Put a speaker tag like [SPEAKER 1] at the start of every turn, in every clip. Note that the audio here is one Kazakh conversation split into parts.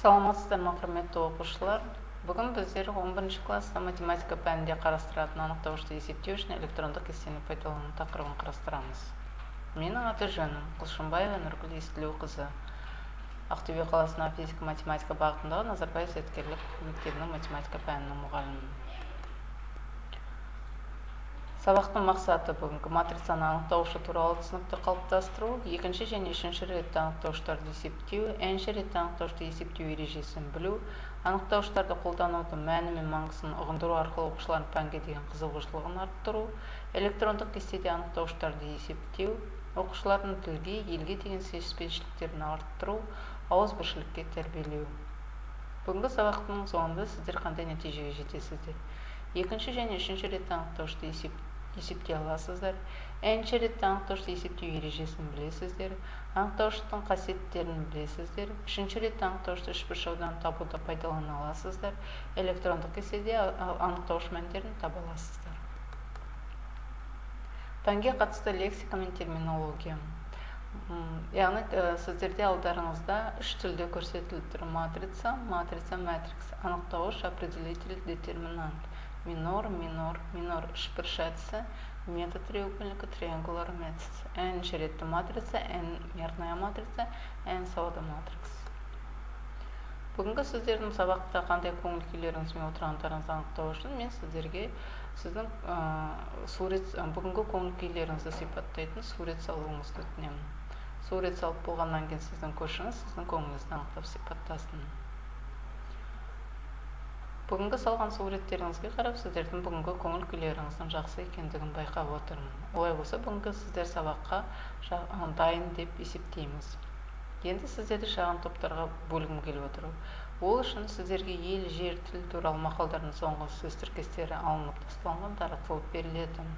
[SPEAKER 1] Саламатсыздар ма, құрметті оқушылар? Бүгін біздер 11 класста математика пәнінде қарастыратын анықтауышты есептеу үшін электрондық кестені пайдалану тақырыбын қарастырамыз. Менің аты жөнім Құлшынбаева Нұргүл Естілеуқызы. Ақтөбе қаласындағы физика-математика бағытындағы Назарбаев зияткерлік мектебінің математика пәнінің мұғалімімін. Сабақтың мақсаты бүгінгі матрицаны анықтаушы туралы түсінікті қалыптастыру, екінші және үшінші ретті анықтауыштарды есептеу, n-ші ретті анықтауышты есептеу ережесін білу, анықтауыштарды қолданудың мәні мен маңызын ұғындыру арқылы оқушылардың пәнге деген қызығушылығын арттыру, электрондық кестеде анықтауыштарды есептеу, оқушылардың тілге, елге деген сүйіспеншіліктерін арттыру, ауызбіршілікке тәрбиелеу. Бүгінгі сабақтың соңында сіздер қандай нәтижеге жетесіздер? Екінші және үшінші ретті анықтауышты есептей аласыздар. N-ші ретті анықтауышты есептеу ережесін білесіздер. Анықтауыштың қасиеттерін білесіздер. Үшінші ретті анықтауышты үшбұрыш ауданын табуда пайдалана аласыздар. Электрондық кестеде анықтауыш мәндерін таба аласыздар. Пәнге қатысты лексика мен терминология. Яғни сіздерде алдарыңызда үш тілде көрсетіліп тұр: матрица, матрица, матрикс, анықтауыш, определитель, детерминант, минор, минор, минор, үшбұрыш әдісі, метод треугольника, триангуляр матрица, n-ші ретті матрица, n-мерная матрица, n-сауда матрикс. Бүгінгі сіздердің сабақта қандай көңіл күйлеріңізбен отырғандарыңызды анықтау үшін мен сіздерге сіздің сурет, бүгінгі көңіл күйлеріңізді сипаттайтын сурет салуыңызды өтінемін. Сурет салып болғаннан кейін сіздің көршіңіз сіздің көңіліңізді анықтап сипаттасын. Бүгінгі салған суреттеріңізге қарап, сіздердің бүгінгі көңіл күйлеріңіздің жақсы екендігін байқап отырмын. Олай болса, бүгінгі сіздер сабаққа дайын деп есептейміз. Енді сіздерді шағын топтарға бөлгім келіп отыр. Ол үшін сіздерге ел, жер, тіл туралы мақалдардың соңғы сөз тіркестері алынып тасталынған, таратылып беріледі.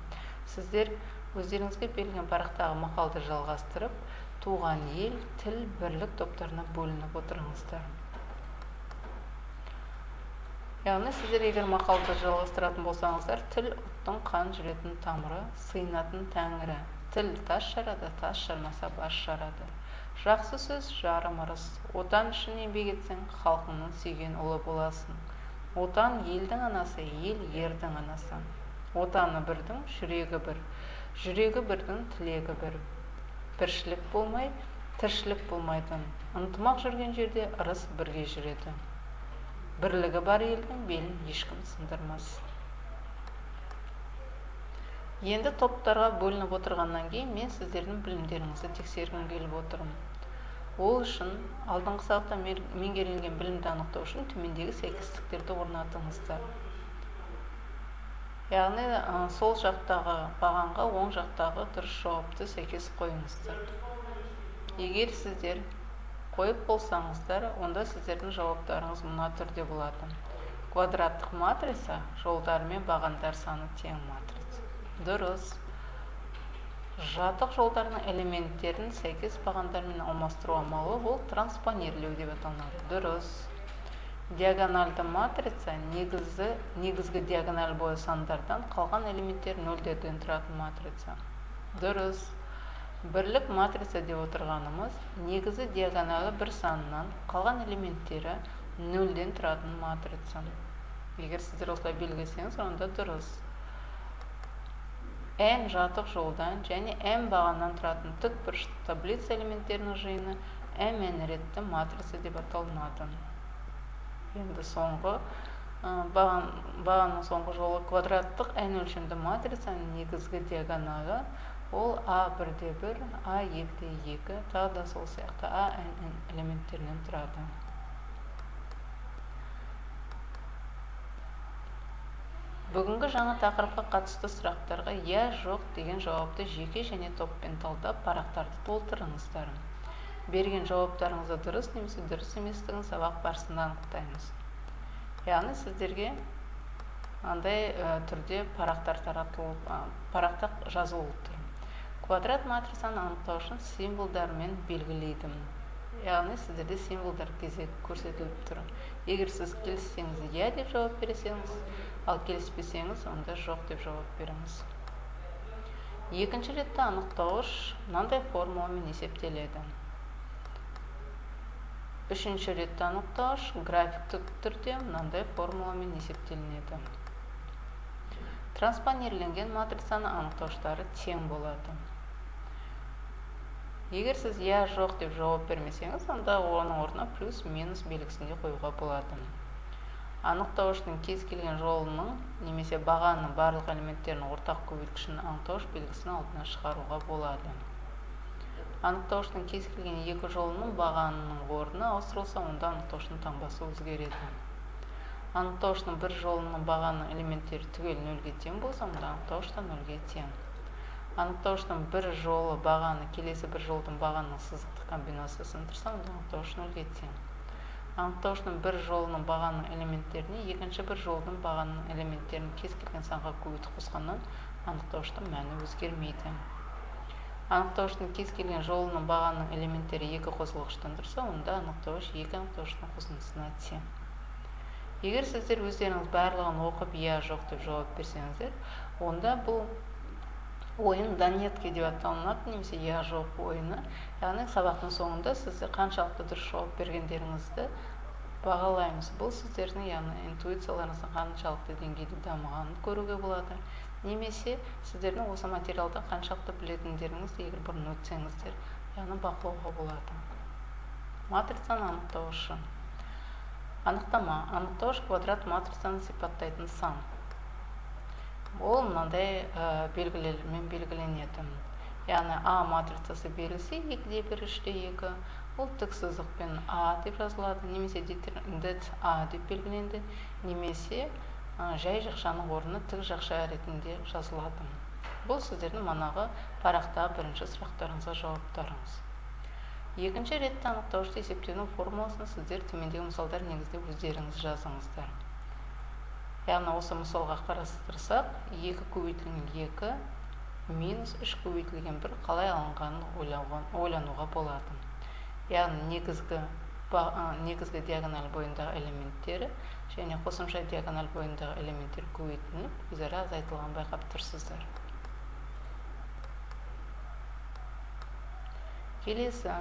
[SPEAKER 1] Сіздер өздеріңізге берілген парақтағы мақалды жалғастырып, туған ел, тіл, бірлік топтарына бөлініп отырыңыздар. Яғни сіздер егер мақалды жалғастыратын болсаңыздар, тіл ұлттың қан жүретін тамыры, сыйынатын тәңірі. Тіл тас жарады, тас жармаса бас жарады. Жақсы сөз жарым ырыс. Отан үшін еңбек етсең, халқыңның сүйген ұлы боласың. Отан елдің анасы, ел ердің анасы. Отаны бірдің жүрегі бір, жүрегі бірдің тілегі бір. Тіршілік болмай, тіршілік болмайды. Ынтымақ жүрген жерде ырыс бірге жүреді. Бірлігі бар елдің белін ешкім сындырмас. Енді топтарға бөлініп отырғаннан кейін мен сіздердің білімдеріңізді тексергім келіп отырмын. Ол үшін алдыңғы сабақта меңгерілген білімді анықтау үшін төмендегі сәйкестіктерді орнатыңыздар. Яғни сол жақтағы бағанға оң жақтағы дұрыс жауапты сәйкес қойыңыздар. Егер сіздер қойып болсаңыздар, онда сіздердің жауаптарыңыз мына түрде болады. Квадраттық матрица жолдар мен бағандар саны тең матрица. Дұрыс. Жатық жолдарының элементтерін сәйкес бағандармен алмастыру амалы ол транспонирлеу деп аталынады. Дұрыс. Диагональды матрица негізгі диагональ бойы сандардан қалған элементтер нөлдерден тұратын матрица. Дұрыс. Бірлік матрица деп отырғанымыз негізі диагоналы бір санынан қалған элементтері нөлден тұратын матрица. Егер сіздер осылай белгілесеңіз, онда дұрыс. N жатық жолдан және M бағаннан тұратын тікбұрышты таблица элементтерінің жиыны M-н ретті матрица деп аталынады. Енді соңғы бағанның соңғы жолы квадраттық n өлшемді матрицаның негізгі диагоналы ол А 1-де 1, А 2-де 2, тағы да сол сияқты А, N, N элементтерінен тұрады. Бүгінгі жаңа тақырыпқа қатысты сұрақтарға иә, жоқ деген жауапты жеке және топпен талдап, парақтарды толтырыңыздар. Берген жауаптарыңызды дұрыс немесе дұрыс еместігін сабақ барысында анықтаймыз. Яғни сіздерге андай түрде парақтар таратылып, парақта жазылып тұр. Квадрат матрицаны анықтау үшін символдармен белгілейді. Яғни сіздерде символдар кезек көрсетіліп тұр. Егер сіз келіссеңіз, иә деп жауап бересеңіз, ал келіспесеңіз, онда жоқ деп жауап беріңіз. Екінші ретті анықтауыш мынандай формуламен есептеледі. Үшінші ретті анықтауыш графиктік түрде мынандай формуламен есептелінеді. Транспонирленген матрицаның анықтауыштары тең болады. Егер сіз я жоқ деп жауап бермесеңіз, онда оның орнына плюс минус белгісінде қоюға болады. Анықтауыштың кез келген жолының немесе бағаның барлық элементтерінің ортақ көбейткішінің анықтауыш белгісін алдына шығаруға болады. Анықтауыштың кез келген екі жолының бағанының орны ауыстырылса, онда анықтауыштың таңбасы өзгереді. Анықтауыштың бір жолының бағанының элементтері түгел нөлге тең болса, онда анықтауыш та нөлге тең. Анықтауыштың бір жолы бағаны келесі бір жолдың бағанының сызықтық комбинациясын тұрса, онда анықтауыш нөлге тең. Анықтауыштың бір жолының бағанының элементтеріне екінші бір жолдың бағанының элементтерін кез келген санға көбейтіп қосқаннан анықтауыштың мәні өзгермейді. Анықтауыштың кез келген жолының бағанының элементтері екі қосылғыштан тұрса, онда анықтауыш екі анықтауыштың қосындысына тең. Егер сіздер өздеріңіз барлығын оқып я жоқ деп жауап берсеңіздер, онда бұл ойын да-нетки деп аталынады, немесе я жоқ ойыны. Яғни сабақтың соңында сіздер қаншалықты дұрыс жауап бергендеріңізді бағалаймыз. Бұл сіздердің, яғни интуицияларыңыздың қаншалықты деңгейде дамығанын көруге болады. Немесе сіздердің осы материалды қаншалықты білетіндеріңізді, егер бұрын өтсеңіздер, яғни бақылауға болады. Матрицаның анықтауышы. Анықтама. Анықтауыш квадрат матрицаны сипаттайтын сан. Ол мынандай белгілермен белгіленеді. Яғни А матрицасы берілсе 2-де 1, 3-те 2, ол тік сызықпен А деп жазылады, немесе det А деп белгіленді, немесе жай жақшаның орнына тік жақша ретінде жазылады. Бұл сіздердің манағы парақтағы бірінші сұрақтарыңызға жауаптарыңыз. Екінші ретті анықтауышты есептеудің формуласын сіздер төмендегі мысалдар негізінде өздеріңіз жазыңыздар. Яғни осы мысалға қарастырсақ, 2 көбейтілген 2 минус 3 көбейтілген 1 қалай алынғанын ойлануға болады. Яғни негізгі диагональ бойындағы элементтері және қосымша диагональ бойындағы элементтер көбейтіліп, өзара азайтылғанын байқап тұрсыздар. Келесі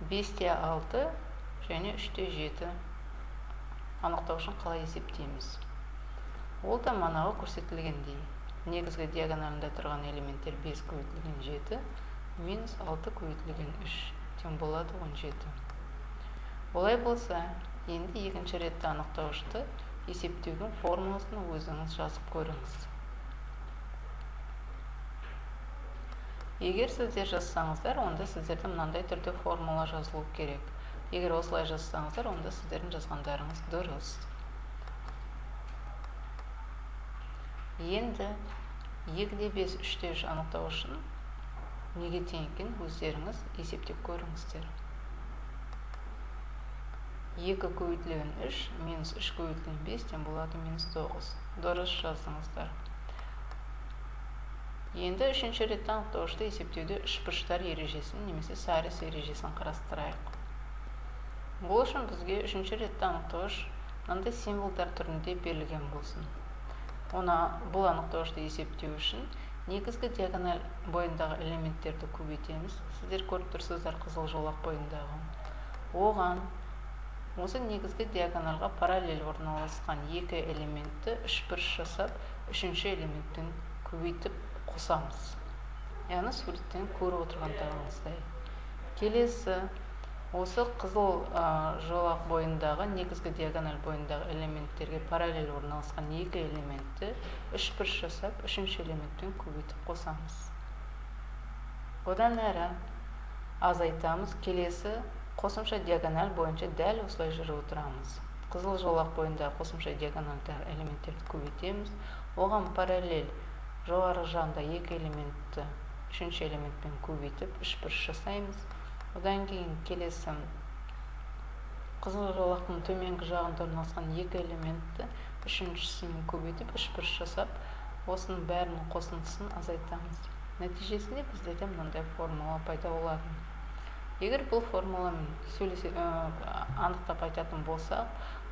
[SPEAKER 1] 5-те 6 және 3-те 7 анықтауышын қалай есептейміз? Ол да манағы көрсетілгендей. Негізгі диагоналында тұрған элементтер 5 көбейтілген 7 минус 6 көбейтілген 3 тең болады 17. Олай болса, енді екінші ретті анықтауышты есептеудің формуласын өзіңіз жазып көріңіз. Егер сіздер жазсаңыздар, онда сіздерде мынандай түрде формула жазылу керек. Егер осылай жазсаңыздар, онда сіздердің жазғандарыңыз дұрыс. Енді 2-де 5, 3-те 3 анықтауышын неге тең екенін өздеріңіз есептеп көріңіздер. 2 көбейтілген 3 минус 3 көбейтілген 5 тең болады минус 9. Дұрыс жаздыңыздар. Енді үшінші ретті анықтауышты есептеуде үшбұрыштар ережесін немесе Сарис ережесін қарастырайық. Ол үшін бізге үшінші ретті анықтауыш мынандай символдар түрінде берілген болсын. Бұл анықтауышты есептеу үшін негізгі диагональ бойындағы элементтерді көбейтеміз. Сіздер көріп тұрсыздар қызыл жолақ бойындағы. Оған осы негізгі диагональға параллель орналасқан екі элементті үшбұрыш жасап, үшінші элементпен көбейтіп қосамыз. Яғни суреттен көріп отырғандарыңыздай. Келесі осы қызыл жолақ бойындағы негізгі диагональ бойындағы элементтерге параллель орналасқан екі элементті үшбұрыш жасап, үшінші элементпен көбейтіп қосамыз. Одан әрі азайтамыз. Келесі қосымша диагональ бойынша дәл осылай жүріп отырамыз. Қызыл жолақ бойындағы қосымша диагональдағы элементтерді көбейтеміз. Оған параллель жоғары жағында екі элементті үшінші элементпен көбейтіп үшбұрыш жасаймыз. Одан кейін келесі қызыл жолақтың төменгі жағында орналасқан екі элементті үшіншісімен көбейтіп үшбұрыш жасап, осының бәрінің қосындысын азайтамыз. Нәтижесінде біздерде мынандай формула пайда болады. Егер бұл формуламен анықтап айтатын болсақ,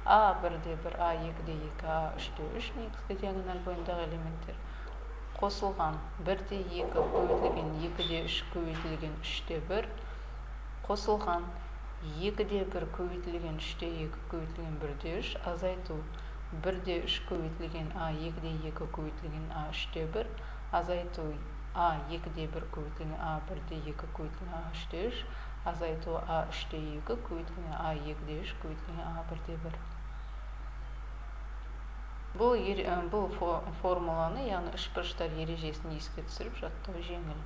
[SPEAKER 1] А 1-де 1, А 2-де 2, А 3-де 3 негізгі диагональ бойындағы элементтер қосылған 1-де 2 көбейтілген 2-де 3 көбейтілген 3-те 1 қосылған 2-де 1 көбейтілген 3-те 2 көбейтілген 1-де 3 азайту 1-де 3 көбейтілген А 2-де 2 көбейтілген А 3-те 1 азайту А 2-де 1 көбейтілген А 1-де 2 көбейтілген А 3-те 3 азайту А 3-те 2 көбейтілген А 2-де 3 көбейтілген А 1-де 1. Бұл формуланы, яғни үшбұрыштар ережесін еске түсіріп жаттау жеңіл.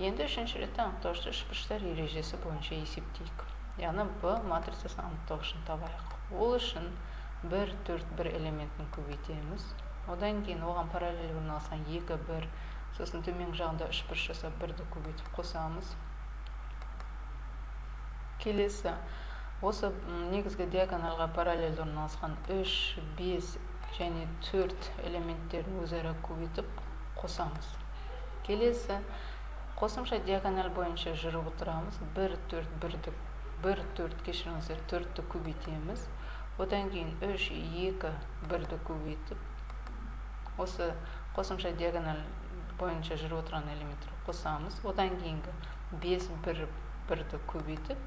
[SPEAKER 1] Енді үшінші ретті анықтауышты үшбұрыштар ережесі бойынша есептейік. Яғни Б матрицасының анықтауышын табайық. Ол үшін 1, 4, 1 элементін көбейтеміз. Одан кейін оған параллель орналасқан 2, 1, сосын төменгі жағында үшбұрыш жасап 1-ді көбейтіп қосамыз. Келесі осы негізгі диагональға параллель орналасқан 3, 5 және 4 элементтерін өзара көбейтіп қосамыз. Келесі қосымша диагональ бойынша жүріп отырамыз. 1, 4, 1-ді, 1, 4, кешіріңіздер, 4-ті көбейтеміз. Одан кейін 3, 2, 1-ді көбейтіп, осы қосымша диагональ бойынша жүріп отырған элементтерді қосамыз. Одан кейінгі 5, 1, 1-ді көбейтіп,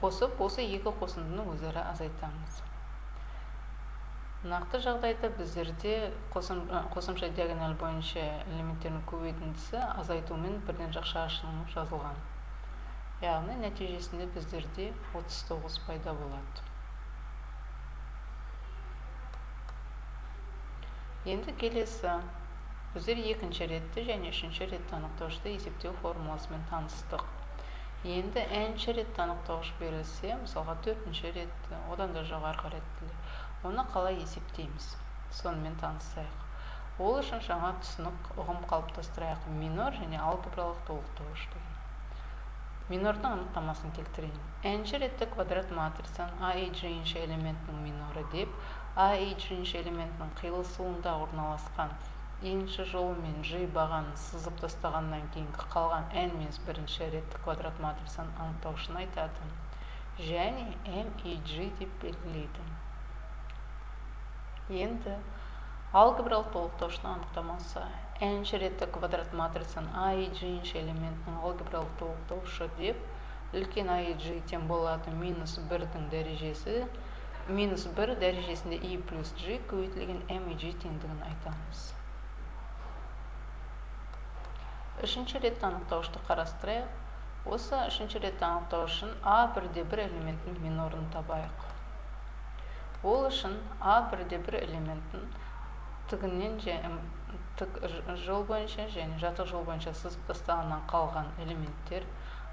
[SPEAKER 1] қосып, осы екі қосындыны өзара азайтамыз. Нақты жағдайда біздерде қосымша диагональ бойынша элементтердің көбейтіндісі азайтумен бірден жақша ашылып жазылған. Яғни нәтижесінде біздерде 39 пайда болады. Енді келесі біздер екінші ретті және үшінші ретті анықтауышты есептеу формуласымен таныстық. Енді n-ші ретті анықтауыш берілсе, мысалға төртінші ретті, одан да жоғарғы реттілер, оны қалай есептейміз? Сонымен танысайық. Ол үшін жаңа түсінік ұғым қалыптастырайық. Минор және алгебралық толықтауыш деген. Минордың анықтамасын келтірейін. N-ші ретті квадрат матрицаның A и J-ші элементінің миноры деп, A и J-ші элементінің қиылысуында орналасқан N-ші жол мен J бағанын сызып тастағаннан кейінгі қалған N минус бірінші ретті квадрат матрицаның анықтауышын айтады. Және M и J деп белгілейді. Енді алгебралық толықтауышының анықтамасы. N-ші ретті квадрат матрицаның A и J-ші элементінің алгебралық толықтауышы деп үлкен A и J тең болады минус 1-дің дәрежесі, минус 1 дәрежесінде I плюс J көбейтілген M и J теңдігін айтамыз. Үшінші ретті анықтауышты қарастырайық. Осы үшінші ретті анықтауышын А 1-де 1 элементінің минорын табайық. Ол үшін А 1-де 1 элементін тігінен тік жол бойынша және жатық жол бойынша сызып тастағаннан қалған элементтер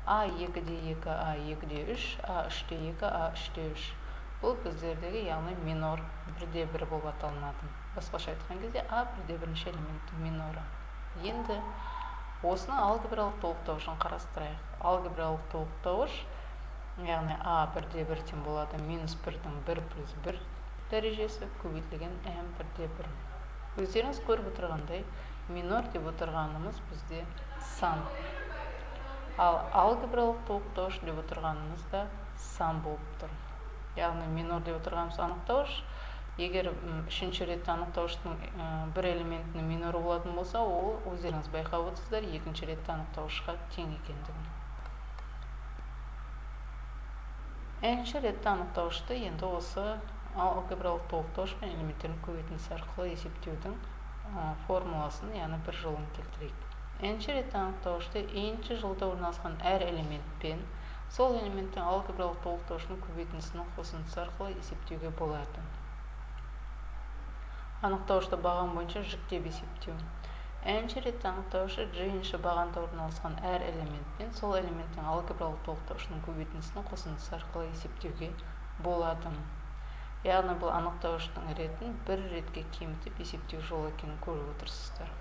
[SPEAKER 1] А 2-де 2, А 2-де 3, А 3-те 2, А 3-те 3. Бұл біздердегі, яғни минор 1-де 1 болып аталынады. Басқаша айтқан кезде А 1-де 1 элементтің миноры. Енді осының алгебралық толықтауышын қарастырайық. Алгебралық толықтауыш, яғни А 1-де 1 тең болады минус 1-дің 1 плюс 1 дәрежесі көбейтілген М 1-де 1. Өздеріңіз көріп отырғандай, минор деп отырғанымыз бізде сан. Ал алгебралық толықтауыш деп отырғанымыз да сан болып тұр. Яғни минор деп отырғанымыз анықтауыш. Егер үшінші ретті анықтауыштың бір элементінің миноры болатын болса, ол өздеріңіз байқап отырсыздар, екінші ретті анықтауышқа тең екендігін. N-ші ретті анықтауышты енді осы алгебралық толықтауыш пен элементтердің көбейтіндісі арқылы есептеудің формуласын, яғни бір жолын келтірейік. N-ші ретті анықтауышты N-ші жолда орналасқан әр элементпен сол элементтің алгебралық толықтауышының көбейтіндісінің қосындысы арқылы есептеуге болады. Анықтауышты баған бойынша жүктеп есептеу. N-ші ретті анықтауышы J-ші бағанда орналасқан әр элементпен сол элементтің алгебралық толықтауышының көбейтіндісінің қосындысы арқылы есептеуге болады. Яғни бұл анықтауыштың ретін бір ретке кемітіп есептеу жолы екенін көріп отырсыздар.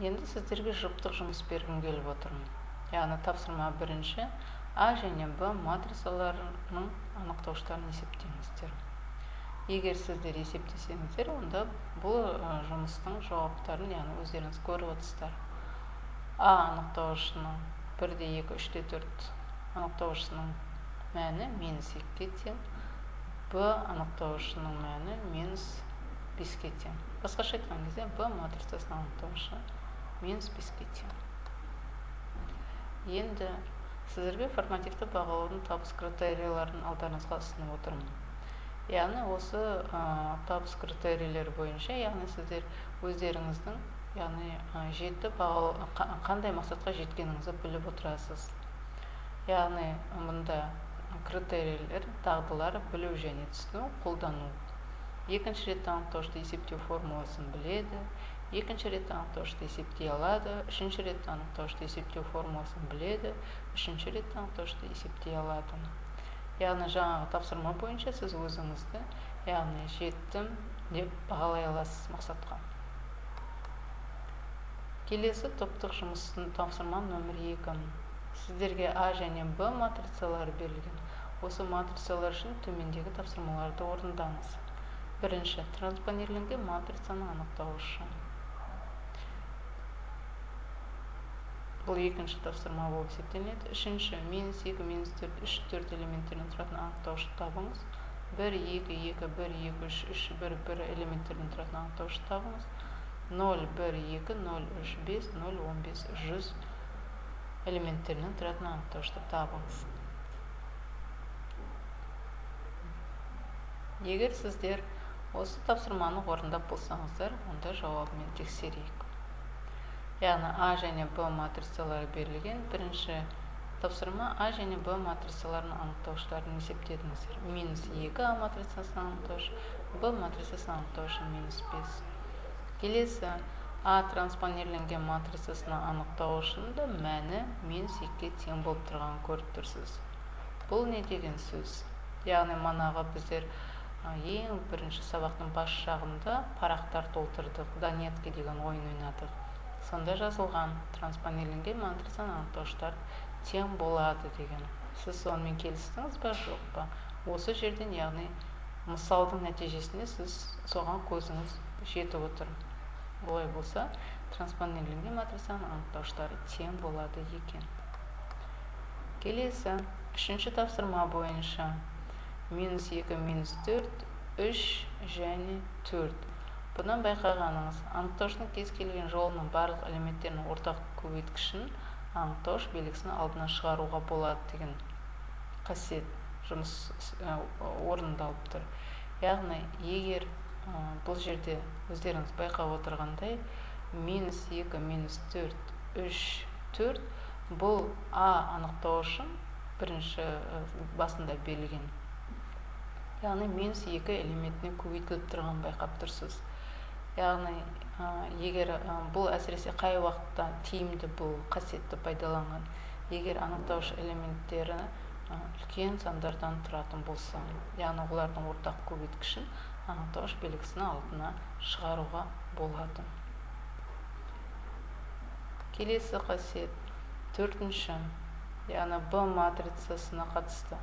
[SPEAKER 1] Енді сіздерге жұптық жұмыс бергім келіп отырмын. Яғни тапсырма бірінші А және Б матрицаларының анықтауыштарын есептеңіздер. Егер сіздер есептесеңіздер, онда бұл жұмыстың жауаптарын, яғни өздеріңіз көріп отырсыздар. А анықтауышының 1-де 2, 3-те 4 анықтауышының мәні минус 2-ге тең, Б анықтауышының мәні минус 5-ке тең. Басқаша айтқан кезде, Б матрицасының анықтауышы минус 5-ке тең. Енді сіздерге формативті бағалаудың табыс критерийлерін алдарыңызға ұсынып отырмын. Яғни осы табыс критерийлері бойынша, яғни сіздер өздеріңіздің, яғни жетті қандай мақсатқа жеткеніңізді біліп отырасыз. Яғни мұнда критерийлер, дағдылар, білу және түсіну, қолдану. Екінші рет анықтаушты есептеу формуласын біледі, екінші рет анықтаушты есептей алады, үшінші рет анықтаушты есептеу формуласын біледі, үшінші рет анықтаушты есептей алады. Яғни жаңағы тапсырма бойынша сіз өзіңізді, яғни жеттім деп бағалай аласыз мақсатқа. Келесі топтық жұмыстың тапсырма нөмір 2. Сіздерге А және Б матрицалары берілген. Осы матрицалар үшін төмендегі тапсырмаларды орындаңыз. Бірінші, транспонирленген матрицаны анықтаушы. Бұл екінші тапсырма болып есептелінеді. Үшінші, -2, -4, 3, 4 элементтерінен тұратын анықтауышты табыңыз. 1, 2, 2, 1, 2, 3, 3, 1, 1 элементтерінен тұратын анықтауышты табыңыз. 0, 1, 2, 0, 3, 5, 0, 15, 100 элементтерінен тұратын анықтауышты табыңыз. Егер сіздер осы тапсырманы орындап болсаңыздар, онда жауабымен тексерейік. Яғни А және Б матрицалары берілген. Бірінші тапсырма А және Б матрицаларының анықтауыштарын есептедіңіздер. -2 А матрицасының анықтауышы, Б матрицасының анықтауышы -5. Келесі А транспонирленген матрицасының анықтауышының да мәні -2-ге тең болып тұрғанын көріп тұрсыз. Бұл не деген сөз? Яғни манағы біздер ең бірінші сабақтың бас жағында парақтар толтырдық, донетки деген ойын ойнадық. Сонда жазылған транспонирленген матрицаның анықтауыштары тең болады деген. Сіз сонымен келістіңіз ба, жоқ па? Осы жерден, яғни мысалдың нәтижесінде сіз соған көзіңіз жетіп отыр. Олай болса, транспонирленген матрицаның анықтауыштары тең болады екен. Келесі, үшінші тапсырма бойынша -2, -4, 3 және 4. Бұдан байқағаныңыз, анықтауыштың кез келген жолының барлық элементтерінің ортақ көбейткішін анықтауыш белгісінің алдына шығаруға болады деген қасиет жұмыс орындалып тұр. Яғни, егер бұл жерде өздеріңіз байқап отырғандай, -2, -4, 3, 4 бұл А анықтауышын бірінші басында берілген. Яғни -2 элементіне көбейтіліп тұрған байқап тұрсыз. Яғни, егер бұл әсіресе қай уақытта тиімді бұл қасиетті пайдаланған, егер анықтауыш элементтері үлкен сандардан тұратын болса, яғни олардың ортақ көбейткішін анықтауыш белгісінің алдына шығаруға болады. Келесі қасиет төртінші, яғни Б матрицасына қатысты.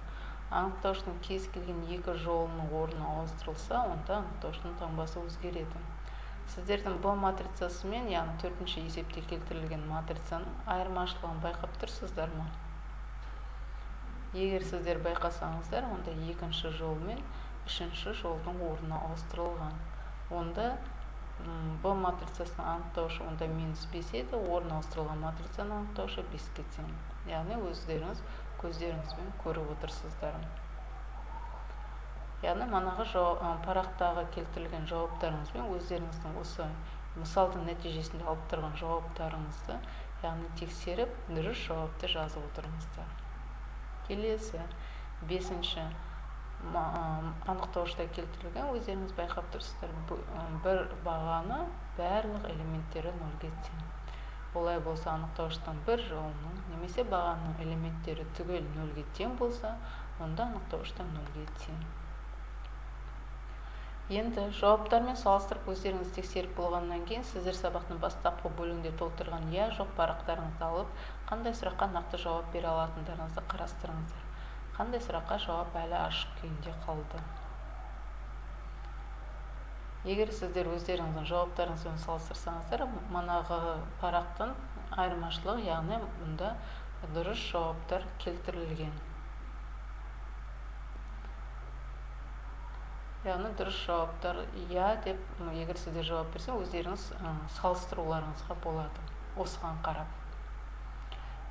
[SPEAKER 1] Анықтауыштың кез келген екі жолының орны ауыстырылса, онда анықтауыштың таңбасы өзгереді. Сіздердің Б матрицасымен, яғни төртінші есепте келтірілген матрицаның айырмашылығын байқап тұрсыздар ма? Егер сіздер байқасаңыздар, онда екінші жол мен үшінші жолдың орны ауыстырылған. Онда Б матрицасының анықтауышы онда -5 еді, орны ауыстырылған матрицаның анықтауышы 5-ке тең. Яғни өздеріңіз көздеріңізбен көріп отырсыздар. Яғни манағы парақтағы келтірілген жауаптарыңызбен өздеріңіздің осы мысалдың нәтижесінде алып тұрған жауаптарыңызды, яғни тексеріп, дұрыс жауапты жазып отырыңыздар. Келесі бесінші анықтауышта келтірілген, өздеріңіз байқап тұрсыздар, бір бағаны барлық элементтері 0-ге тең. Олай болса, анықтауыштың бір жолының немесе бағаның элементтері түгел 0-ге тең болса, онда анықтауыш та 0-ге тең. Енді жауаптармен салыстырып өздеріңіз тексеріп болғаннан кейін сіздер сабақтың бастапқы бөлігінде толтырған я жоқ парақтарыңызды алып, қандай сұраққа нақты жауап бере алатындарыңызды қарастырыңыздар. Қандай сұраққа жауап әлі ашық күйінде қалды? Егер сіздер өздеріңіздің жауаптарыңызбен салыстырсаңыздар, манағы парақтың айырмашылығы, яғни бұнда дұрыс жауаптар келтірілген. Яғни дұрыс жауаптар я деп, егер сіздер жауап берсе, өздеріңіз салыстыруларыңызға болады осыған қарап.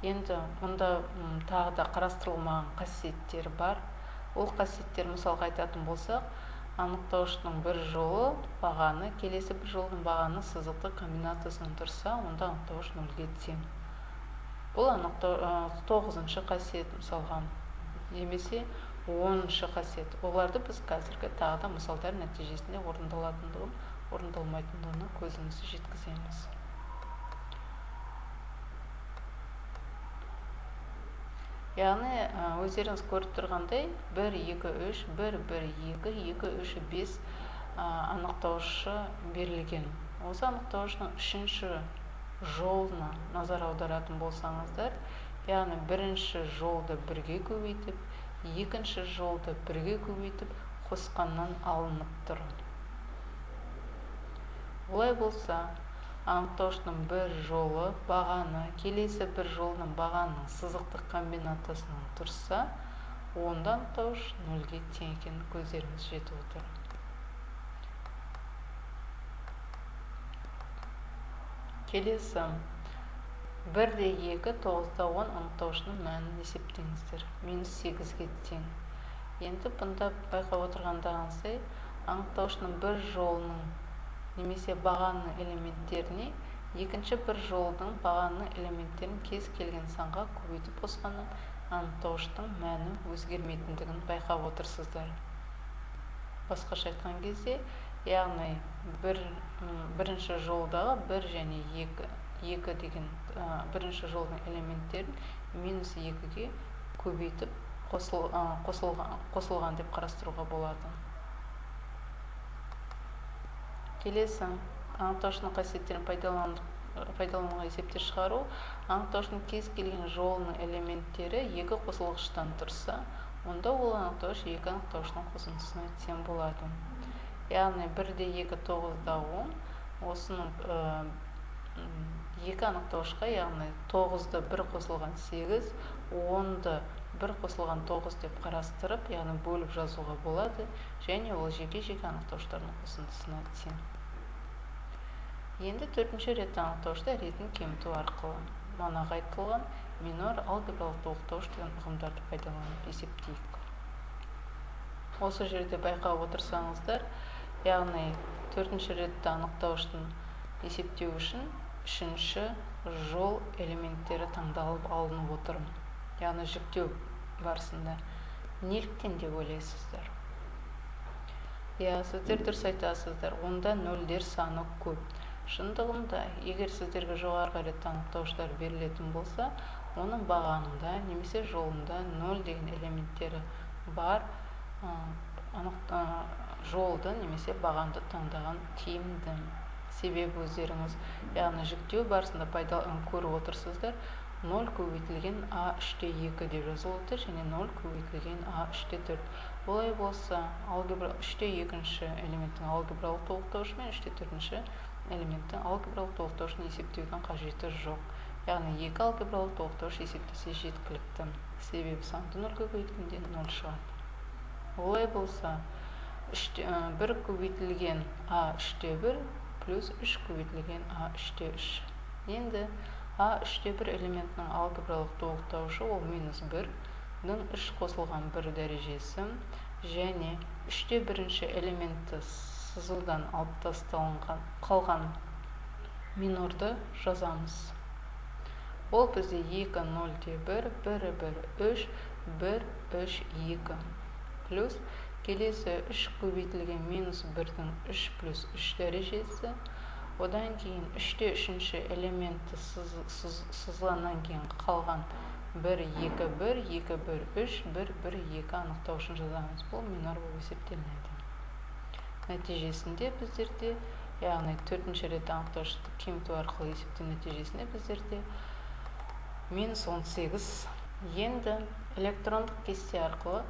[SPEAKER 1] Енді мұнда тағы да қарастырылмаған қасиеттер бар. Ол қасиеттер мысалға айтатын болсақ, анықтауыштың бір жолы бағаны, келесі бір жолдың бағаны сызықты комбинациясынан тұрса, онда анықтауыш 0-ге тең. Бұл 9-шы қасиет мысалға, немесе 10-шы қасиет. Оларды біз қазіргі тағы да мысалдар нәтижесінде орындалатындығын, орындалмайтындығына көзімізді жеткіземіз. Яғни, өздеріңіз көріп тұрғандай, 1, 2, 3, 1, 1, 2, 2, 3, 5 анықтауышы берілген. Осы анықтауышының үшінші жолына назар аударатын болсаңыздар, яғни бірінші жолды бірге көбейтіп, екінші жолды бірге көбейтіп, қосқаннан алынып тұр. Олай болса, анықтауыштың бір жолы бағаны, келесі бір жолының бағанының сызықтық комбинациясынан тұрса, онда анықтауыш 0-ге тең екенін көздеріңіз жетіп отыр. Келесі 1-де 2, 9-да 10 анықтауышының мәнін есептеңіздер. Минус 8-ге тең. Енді бұнда байқап отырғандарыңыздай, анықтауышының бір жолының немесе бағанның элементтеріне екінші бір жолдың бағанның элементтерін кез келген санға көбейтіп қосқаннан анықтауыштың мәні өзгермейтіндігін байқап отырсыздар. Басқаша айтқан кезде, яғни бірінші жолдағы 1 және 2 деген бірінші жолдың элементтерін минус 2-ге көбейтіп қосылған деп қарастыруға болады. Келесі анықтауышының қасиеттерін пайдалануға есептер шығару. Анықтауышының кез келген жолының элементтері екі қосылғыштан тұрса, онда ол анықтауыш екі анықтауышының қосындысына тең болады. Яғни 1-де 2, 9-да 10, осының екі анықтауышқа, яғни 9-ды 1 қосылған 8, 10-ды 1 қосылған 9 деп қарастырып, яғни бөліп жазуға болады, және ол жеке-жеке анықтауыштардың қосындысына тең. Енді төртінші ретті анықтауышта ретін кеміту арқылы манағы айтылған минор алгебралық толықтауыш деген ұғымдарды пайдаланып есептейік. Осы жерде байқап отырсаңыздар, яғни төртінші ретті анықтауыштың есептеу үшін үшінші жол элементтері таңдалып алынып отыр. Яғни жүктеу барысында. Неліктен деп ойлайсыздар? Иә, сіздер дұрыс айтасыздар, онда нөлдер саны көп. Шындығында, егер сіздерге жоғарғы ретті анықтауыштар берілетін болса, оның бағанында немесе жолында 0 деген элементтері бар жолды немесе бағанды таңдаған тиімді. Себебі өздеріңіз, яғни жүктеу барысында көріп отырсыздар, 0 көбейтілген а 3-те 2 деп жазылып отыр және 0 көбейтілген а 3-те 4. Олай болса, алгебра 3-те 2-ші элементтің алгебралық толықтауышы мен 3-те 4-ші элементтің алгебралық толықтауышын есептеудің қажеті жоқ. Яғни екі алгебралық толықтауыш есептесе жеткілікті. Себебі санды 0-ге көбейткенде 0 шығады. Олай болса, 1 көбейтілген а 3-те 1 плюс 3 көбейтілген а 3-те 3. Енді а 3-те 1 элементінің алгебралық толықтауышы ол минус 1-дің 3 қосылған 1 дәрежесі және 3-те 1-ші элементті сызудан алып тасталынған қалған минорды жазамыз. Ол бізде 2, 0-те 1, 1, 1, 3, 1, 3, 2 плюс келесі 3 көбейтілген минус 1-дің 3 плюс 3 дәрежесі. Одан кейін 3-те 3-ші элементті сызғаннан кейін қалған 1, 2, 1, 2, 1, 3, 1, 1, 2 анықтауышын жазамыз. Бұл минор болып есептелінеді. Нәтижесінде біздерде, яғни төртінші рет анықтауышты кеміту арқылы есептеу нәтижесінде біздерде минус 18. Енді электрондық кесте арқылы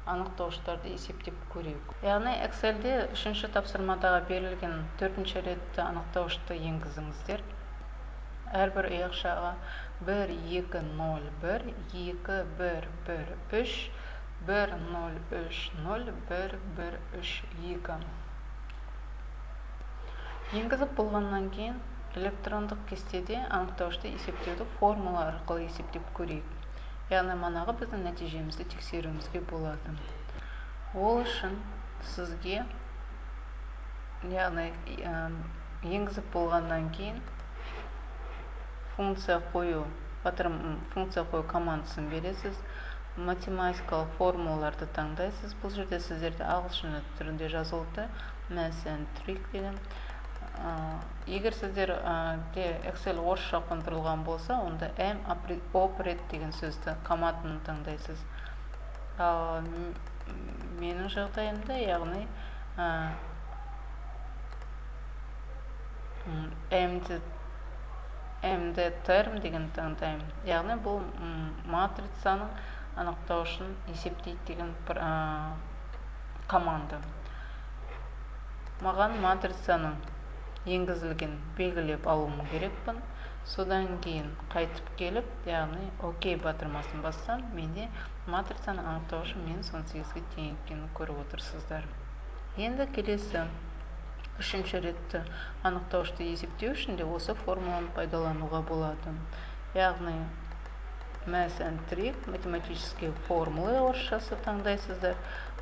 [SPEAKER 1] анықтауыштарды есептеп көрейік. Яғни Excel'де үшінші тапсырмадағы берілген төртінші ретті анықтауышты енгізіңіздер. Әрбір ұяқшаға 1, 2, 0, 1, 2, 1, 1, 3, 1, 0, 3, 0, 1, 1, 3, 2. Енгізіп болғаннан кейін Электрондық кестеде анықтауышты есептеуді формула арқылы есептеп көрейік. Яғни манағы біздің нәтижемізді тексеруімізге болады. Ол үшін сізге, яғни енгізіп болғаннан кейін функция қою командасын бересіз. Математикалық формулаларды таңдайсыз. Бұл жерде сіздерде ағылшын түрінде жазылды. Math and Trig деген. Егер сіздерде Excel орысша қондырылған болса, онда M operate деген сөзді команданы таңдайсыз. Ал менің жағдайымда, яғни MD term деген таңдаймын. Яғни бұл матрицаның анықтауышын есептейді деген команда. Маған матрицаның енгізілген белгілеп алуым керекпін. Содан кейін қайтып келіп, яғни ОК батырмасын бассам, менде матрицаның анықтауышы минус 18-ге тең екенін көріп отырсыздар. Енді келесі үшінші ретті анықтауышты есептеу үшін де осы формуланы пайдалануға болады. Яғни Math and Trig, математические формулы орысшасы таңдайсыздар.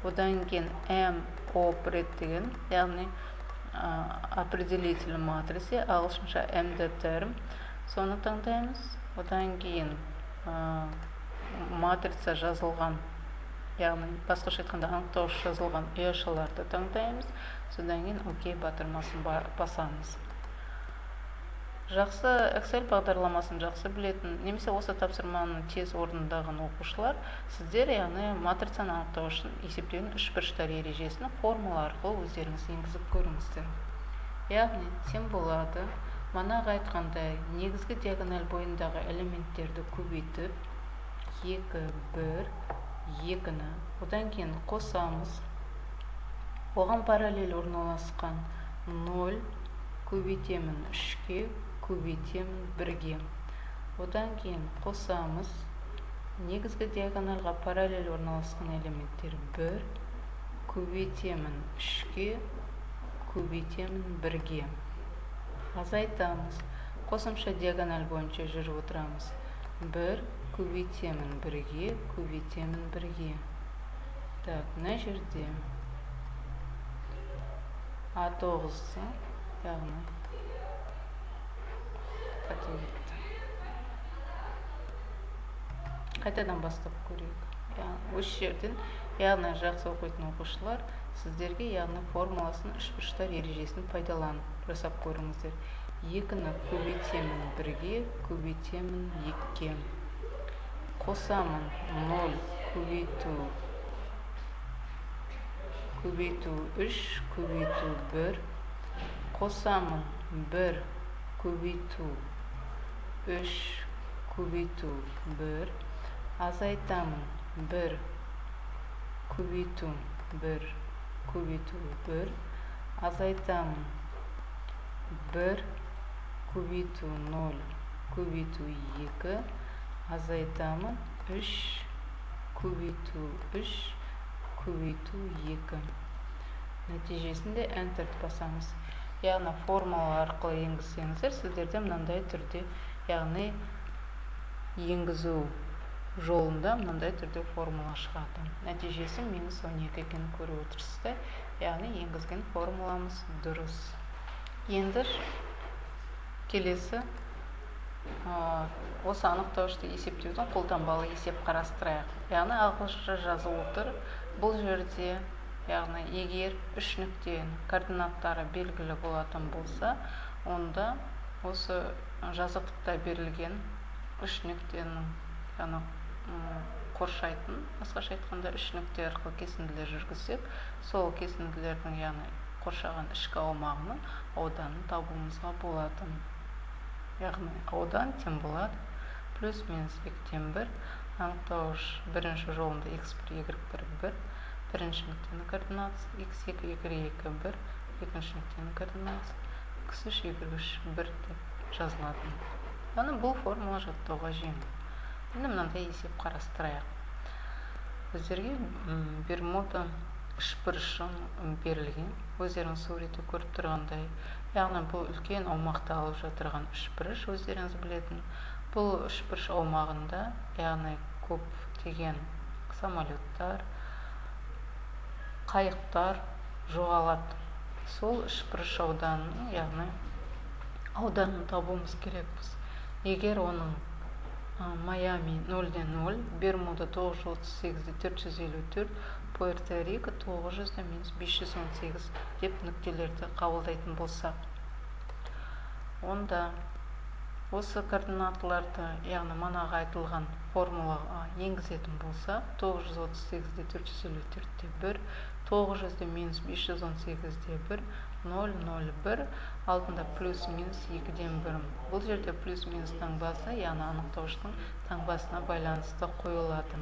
[SPEAKER 1] Одан кейін M operate деген, яғни определитель матрицы, ағылшынша MD term, соны таңдаймыз. Одан кейін матрица жазылған, яғни басқаша айтқанда анықтауыш жазылған ұяшаларды таңдаймыз. Содан кейін ОК батырмасын басамыз. Жақсы Excel бағдарламасын жақсы білетін немесе осы тапсырманы тез орындаған оқушылар, сіздер, яғни матрицаны анықтауышын есептеудің үшбұрыштар ережесін формула арқылы өздеріңіз енгізіп көріңіздер. Яғни тең болады манағы айтқандай негізгі диагональ бойындағы элементтерді көбейтіп 2, 1, 2-ні, одан кейін қосамыз. Оған параллель орналасқан 0 көбейтемін 3-ке, көбейтемін 1-ге. Одан кейін қосамыз. Негізгі диагональға параллель орналасқан элементтер 1 көбейтемін 3-ке, көбейтемін 1-ге. Азайтамыз. Қосымша диагональ бойынша жүріп отырамыз. 1 көбейтемін 1-ге, көбейтемін 1-ге. Так, мына жерде А9-ы, яғни қате кетті. Қайтадан бастап көрейік. Осы жерден, яғни жақсы оқитын оқушылар, сіздерге, яғни формуласын үшбұрыштар ережесін пайдаланып жасап көріңіздер. 2-ні көбейтемін 1-ге, көбейтемін 2-ге. Қосамын 0 көбейту 3, көбейту 1. Қосамын 1 көбейту 3, көбейту 1. Азайтамын 1 көбейту 1, көбейту 1. Азайтамын 1 көбейту 0, көбейту 2. Азайтамын 3 көбейту 3, көбейту 2. Нәтижесінде Enter басамыз. Яғни формула арқылы енгізсеңіздер, сіздерде мынандай түрде, яғни енгізу жолында мынандай түрде формула шығады. Нәтижесі минус 12 екенін көріп отырсыздар. Яғни енгізген формуламыз дұрыс. Енді келесі осы анықтауышты есептеудің қолданбалы есеп қарастырайық. Яғни ағылшынша жазылып отыр. Бұл жерде, яғни егер үш нүктенің координаттары белгілі болатын болса, онда осы жазықтықта берілген үш нүктенің, яғни қоршайтын, басқаша айтқанда үш нүкте арқылы кесінділер жүргізсек, сол кесінділердің, яғни қоршаған ішкі аумағының ауданын табуымызға болады. Яғни аудан тең болады плюс минус 2-тен 1, анықтауыш бірінші жолында x1, y1, 1, бірінші нүктенің координатасы x2, y2, 1, екінші нүктенің координатасы x3, y3, 1 деп жазылады. Яғни бұл формула жаттауға жеңіл. Енді мынандай есеп қарастырайық. Біздерге Бермуда үшбұрышы берілген. Өздеріңіз суретте көріп тұрғандай, Яғни бұл үлкен аумақты алып жатырған үшбұрыш, өздеріңіз білетін. Бұл үшбұрыш аумағында, яғни, көптеген самолеттар, қайықтар жоғалады. Сол үшбұрыш ауданының, яғни ауданын табуымыз керекпіз. Егер оның Майами 0,0, Бермуда 938,454, Пуэрто-Рико 900 минус 518 деп нүктелерді қабылдайтын болсақ, онда осы координаталарды, яғни манағы айтылған формулаға енгізетін болсақ, 938,454-те 1, 900 минус 518-де 1, 0,01, алдында плюс минус 2-ден 1. Бұл жерде плюс минус таңбасы, яғни анықтауыштың таңбасына байланысты қойылады.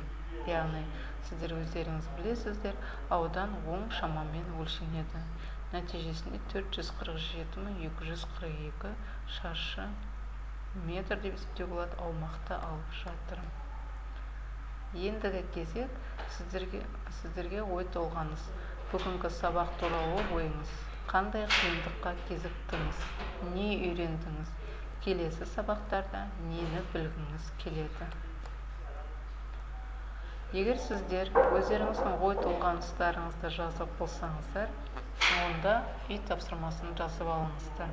[SPEAKER 1] Яғни сіздер өздеріңіз білесіздер, аудан оң шамамен өлшенеді. Нәтижесінде 447 242 шаршы метр деп есептеуге болады аумақты алып жатыр. Ендігі кезек сіздерге. Ой толғаныс. Бүгінгі сабақ туралы ойыңыз қандай? Қиындыққа кезіктіңіз? Не үйрендіңіз? Келесі сабақтарда нені білгіңіз келеді? Егер сіздер өздеріңіздің ой толғаныстарыңызды жазып болсаңыздар, онда үй тапсырмасын жазып алыңыздар.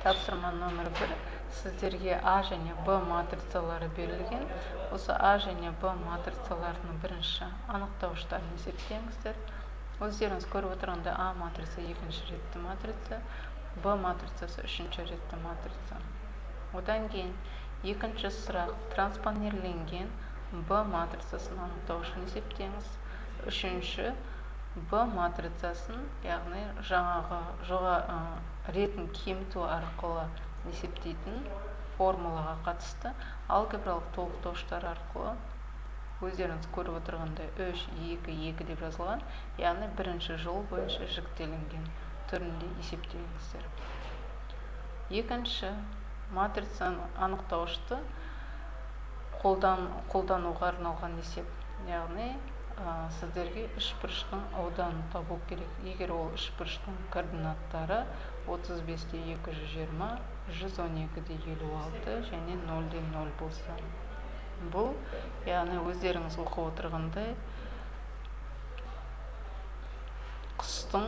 [SPEAKER 1] Тапсырма номер 1. Сіздерге А және Б матрицалары берілген. Осы А және Б матрицаларының бірінші анықтауыштарын есептеңіздер. Өздеріңіз көріп отырғандай, А матрица екінші ретті матрица, Б матрицасы үшінші ретті матрица. Одан кейін екінші сұрақ: транспонирленген Б матрицасының анықтауышын есептеңіз. Үшінші, Б матрицасын, яғни жаңағы ретін кеміту арқылы есептейтін формулаға қатысты алгебралық толықтауыштар арқылы, өздеріңіз көріп отырғандай, 3, 2, 2 деп жазылған, яғни бірінші жол бойынша жіктелінген түрінде есептеңіздер. Екінші, матрицаны анықтауышты қолдануға арналған есеп. Яғни сіздерге үшбұрыштың ауданын табу керек, егер ол үшбұрыштың координаттары 35-те 220, 112-де 56 және 0-де 0 болса. Бұл, яғни өздеріңіз оқып отырғандай, құстың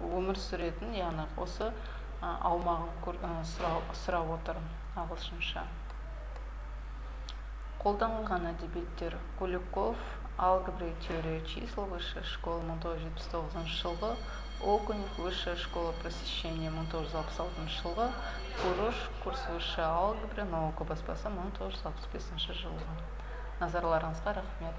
[SPEAKER 1] өмір сүретін, яғни осы аумағын сұрап отыр ағылшынша. Қолданылған әдебиеттер: Куликов, «Алгебра и теория чисел», Высшая школа, 1979 жылғы, Окунев, «Высшая школа просвещения», 1966 жылғы, Курош, «Курс высшей алгебры», «Наука» баспасы, 1965 жылғы. Назарларыңызға рахмет.